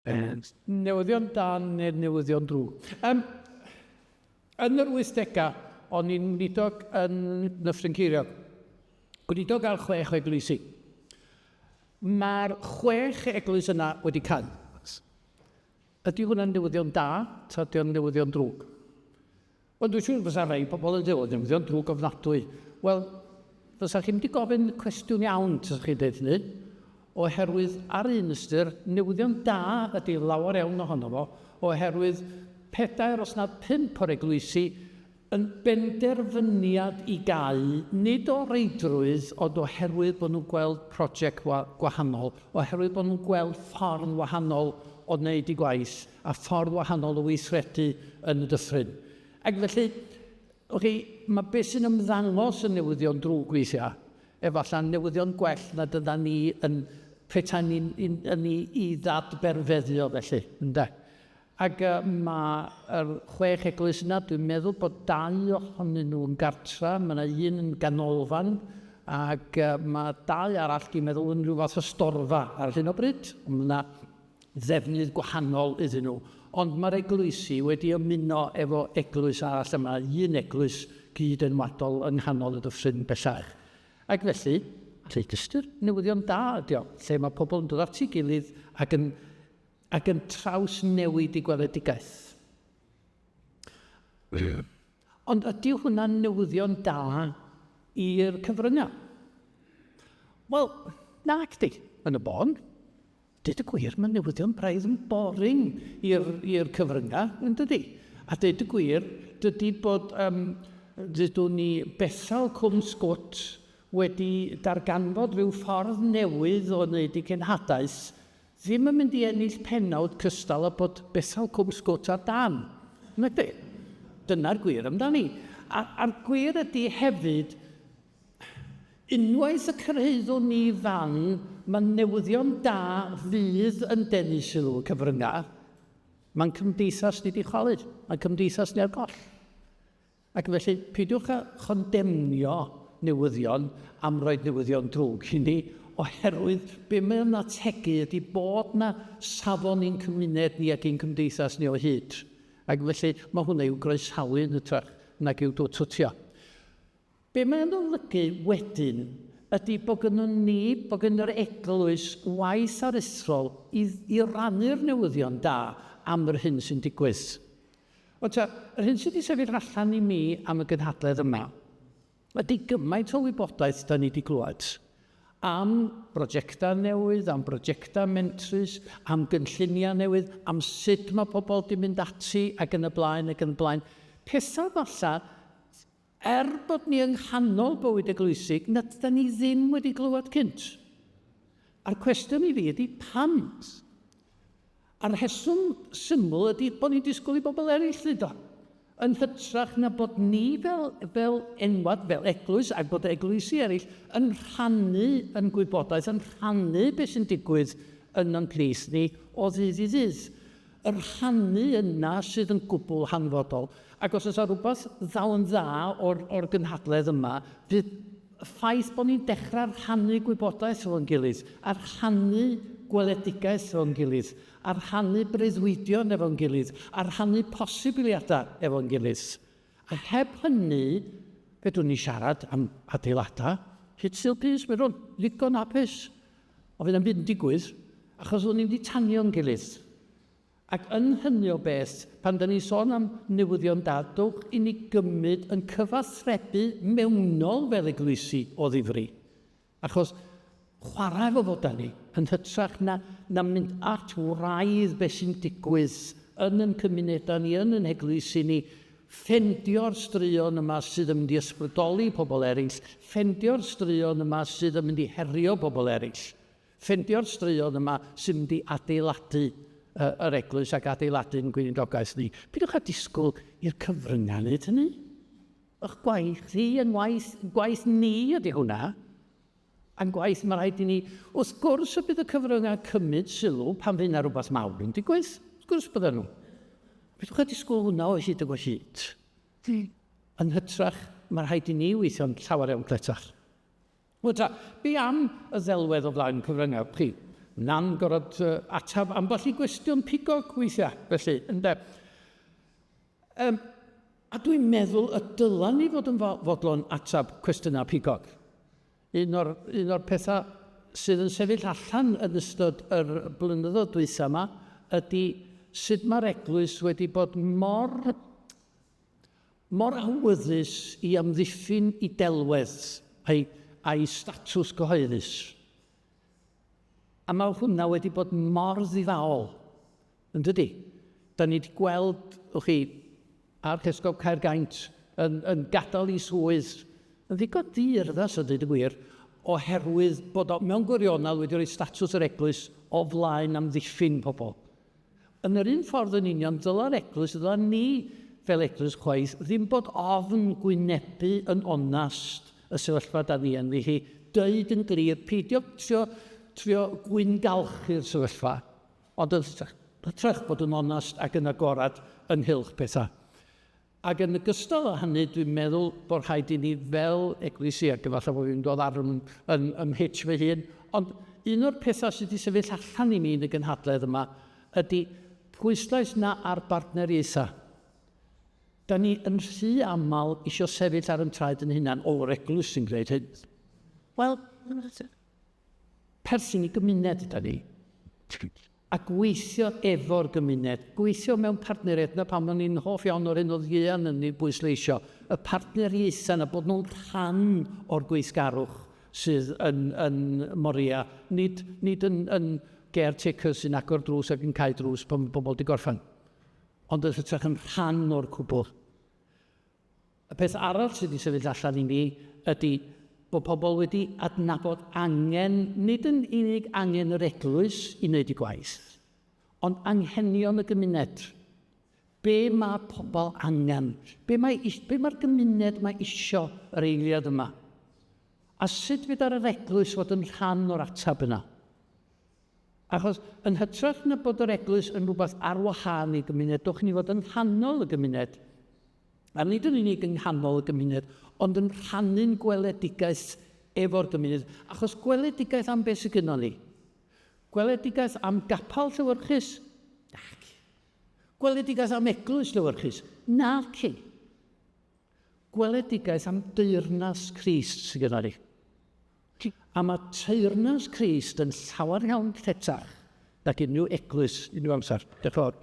Newyddion da neu'r newyddion drwg? Um, yn yr 80au, o'n i'n weinidog yn Nyffryn Ceiriog. Gweinidog ar chwech o eglwysi. Mae'r chwech eglwys yna wedi cau. Ydy hwnna'n newyddion da, ta ydy o'n newyddion drwg? Wel, dwi'n siŵr fysa rhai pobl yn dweud, newyddion drwg ofnadwy. Wel, fysa chi'n mynd i gofyn cwestiwn iawn, fysa chi'n dweud hynny, oherwydd ar un ystyr, newyddion da ydy lawer iawn ohono fo, oherwydd pedair os nad pump o'r eglwysi yn benderfyniad i gau, nid o reidrwydd, ond oherwydd bod nhw'n gweld prosiect gwahanol, oherwydd bod nhw'n gweld ffordd wahanol o wneud eu gwaith a ffordd wahanol o weithredu yn y dyffryn. Ac felly, okay, mae beth sy'n ymddangos yn newyddion drwg weithiau, efallai'n newyddion gwell na dyna ni yn petai ni'n yn, yn i, i ddadberfeddu o felly, ynde? Ac uh, mae'r chwech eglwys yna, dwi'n meddwl bod dau ohonyn nhw yn gartra, mae yna un yn ganolfan, ac uh, mae dau arall, dwi'n meddwl, yn rhyw fath o storfa ar hyn o bryd. Ond mae yna ddefnydd gwahanol iddyn nhw. Ond mae'r eglwysi wedi ymuno efo eglwys arall yma, un eglwys gyd-enwadol yng nghanol y dyffryn bellach. Ac felly, reit ystyr, newyddion da ydi o, lle mae pobl yn dod at ei gilydd ac yn, ac yn trawsnewid eu gweledigaeth. Ond ydy hwnna'n newyddion da i'r cyfryngau? Wel, nac di, yn y bôn. Deud y gwir, mae newyddion braidd yn boring i'r cyfryngau, yn dydy? A deud y gwir, dydy bod, um, ddudwn ni, Bethel Cwm Sgwt wedi darganfod rhyw ffordd newydd o wneud eu cenhadaeth, ddim yn mynd i ennill pennawd cystal â bod Bethel Cwm Sgwt ar dân. Nag 'di? Dyna'r gwir amdani. A'r gwir ydy hefyd, Unwaith y cyrhaeddwn ni fan, mae newyddion da fydd yn denu sylw y cyfryngau. Mae'n cymdeithas ni 'di chwalu. Mae'n cymdeithas ni ar goll. Ac felly, peidiwch â chondemnio newyddion am roi newyddion drwg i ni, oherwydd be mae o'n ategu ydy bod 'na safon i'n cymuned ni ac i'n cymdeithas ni o hyd. Ac felly, mae hwnna i'w groesawu yn hytrach nag i'w dwtio. Be mae'n olygu wedyn ydy bod gynnon ni, bod gyn yr Eglwys waith aruthrol i, i rannu'r newyddion da am yr hyn sy'n digwydd. Ond ta, yr hyn sydd wedi sefyll allan i mi am y gynhadledd yma ydy gymaint o wybodaeth da ni wedi glywed am brojectau newydd, am brojectau mentrus, am gynlluniau newydd, am sut mae pobl wedi mynd ati ac yn y blaen ac yn y blaen. Pethau falla Er bod ni yng nghanol bywyd eglwysig nad ydan ni ddim wedi glywed cynt. A'r cwestiwn i fi ydy pam? A'r rheswm syml ydy bod ni'n disgwyl i bobl eraill ddweud o. Yn hytrach na bod ni fel, fel enwad, fel eglwys, ac bod eglwysi eraill yn rhannu yn gwybodaeth, yn rhannu beth sy'n digwydd yn o'n plith ni o ddydd i ddydd. Y rhannu yna sydd yn gwbl hanfodol. Ac os oes 'na rywbeth ddaw yn dda o'r, o'r gynhadledd yma, fydd y ffaith bod ni'n dechrau rhannu gwybodaeth efo'n gilydd, a rhannu gweledigaeth efo'n gilydd, a rhannu breuddwydion efo'n gilydd, a rhannu posibiliadau efo'n gilydd. A heb hynny, fedrwn ni siarad am adeiladau, hyd Sul Pys, fedrwn, ddigon hapus. Ond fydd na'm byd yn digwydd, achos fyddwn ni'n mynd i tanio'n gilydd. Ac yn hynny o beth, pan da ni'n sôn am newyddion da, dowch i ni gymryd yn cyfathrebu mewnol fel eglwysi o ddifri. Achos chwarae efo fo da ni, yn hytrach na, na mynd at wraidd beth sy'n digwydd yn yn cymunedau ni, yn yn heglwysi ni, Ffendio'r straeon yma sydd yn mynd i ysbrydoli pobl eraill, ffendio'r straeon yma sydd yn mynd i herio pobl eraill, ffendio'r straeon yma sy'n mynd i adeiladu yr eglwys ac adeiladu'n gweinidogaeth ni. Peidiwch â disgwyl i'r cyfryngau wneud hynny. Ych gwaith chi, yn waith, gwaith ni ydy hwnna. A'n gwaith, mae rhaid i ni... Wrth gwrs y bydd y cyfryngau cymryd sylw pan fydd yna rhywbeth mawr yn digwydd. Wrth gwrs bydden nhw. Peidiwch â disgwyl hwnna o hyd ac o hyd. Yn hytrach, mae rhaid i ni weithio'n llawer iawn cletach. Wel ta, be am y ddelwedd o flaen cyfryngau? Chi, Na'n gorfod atab ambell i gwestiwn pigog weithiau, felly, ynde. A dwi'n meddwl y dylan ni fod yn fodlon atab cwestiynau pigog. Un o'r, un o'r pethau sydd yn sefyll allan yn ystod yr blynyddoedd dwytha yma ydy sut mae'r eglwys wedi bod mor, mor awyddus i amddiffyn i delwedd a'i, a'i statws gyhoeddus. A mae hwnna wedi bod mor ddifaol, yn dydy? Da ni wedi gweld, wch chi, Archesgob Caergaint yn, yn gadael ei swydd yn ddigon diurddas a dweud y gwir, oherwydd bod o mewn gwirionedd wedi rhoi statws yr eglwys o flaen amddiffyn pobl. Yn yr un ffordd yn union, dyla'r eglwys, dyla ni fel eglwys chwaith, ddim bod ofn gwynebu yn onast y sefyllfa da ni ynddi hi, deud yn glir, peidio trio, trio gwyngalchu'r sefyllfa, ond yn hytrach bod yn onast ac yn agorad ynghylch pethau. Ac yn ogystal â hynny, dwi'n meddwl bod rhaid i ni fel eglwysi, ac efallai bod fi'n dod ar yn, yn, ym mhitch fy hun, ond un o'r pethau sydd wedi sefyll allan i mi yn y gynhadledd yma ydy pwyslais na ar bartneriaethau. Da ni yn rhy aml eisiau sefyll ar yn traed yn hunan, o, yr eglwys sy'n gwneud hyn. Wel, perthyn i gymuned yda ni. A gweithio efo'r gymuned, gweithio mewn partneriaeth, 'na pam o'n i'n hoff iawn o'r hyn oedd Ieuan yn ei bwysleisio, y partneriaethau 'na, bod nhw'n rhan o'r gweithgarwch sydd yn, yn Moria, nid, nid yn, yn caretaker sy'n agor drws ac yn cau drws pan mae bobl wedi gorffen, ond yn hytrach yn rhan o'r cwbl. Y peth arall sydd wedi sefyll allan i mi ydy bod pobl wedi adnabod angen, nid yn unig angen yr eglwys i wneud y gwaith, ond anghenion y gymuned. Be mae pobl angen? Be mae, be mae'r gymuned mae isio yr eiliad yma? A sut fedar yr eglwys fod yn rhan o'r ateb yna? Achos yn hytrach na bod yr eglwys yn rhywbeth ar wahân i'r gymuned, dowch i ni fod yn nghanol y gymuned. A nid yn unig yng nghanol y gymuned, ond yn rhannu'n gweledigaeth efo'r gymuned. Achos gweledigaeth am beth sydd gynnon ni? Gweledigaeth am gapel llewyrchus? Naci. Gweledigaeth am eglwys lewyrchus? Naci. Gweledigaeth am deyrnas Crist sydd gyda ni. A mae teyrnas Crist yn llawer iawn lletach nag unrhyw eglwys unrhyw amser. Diolch yn fawr.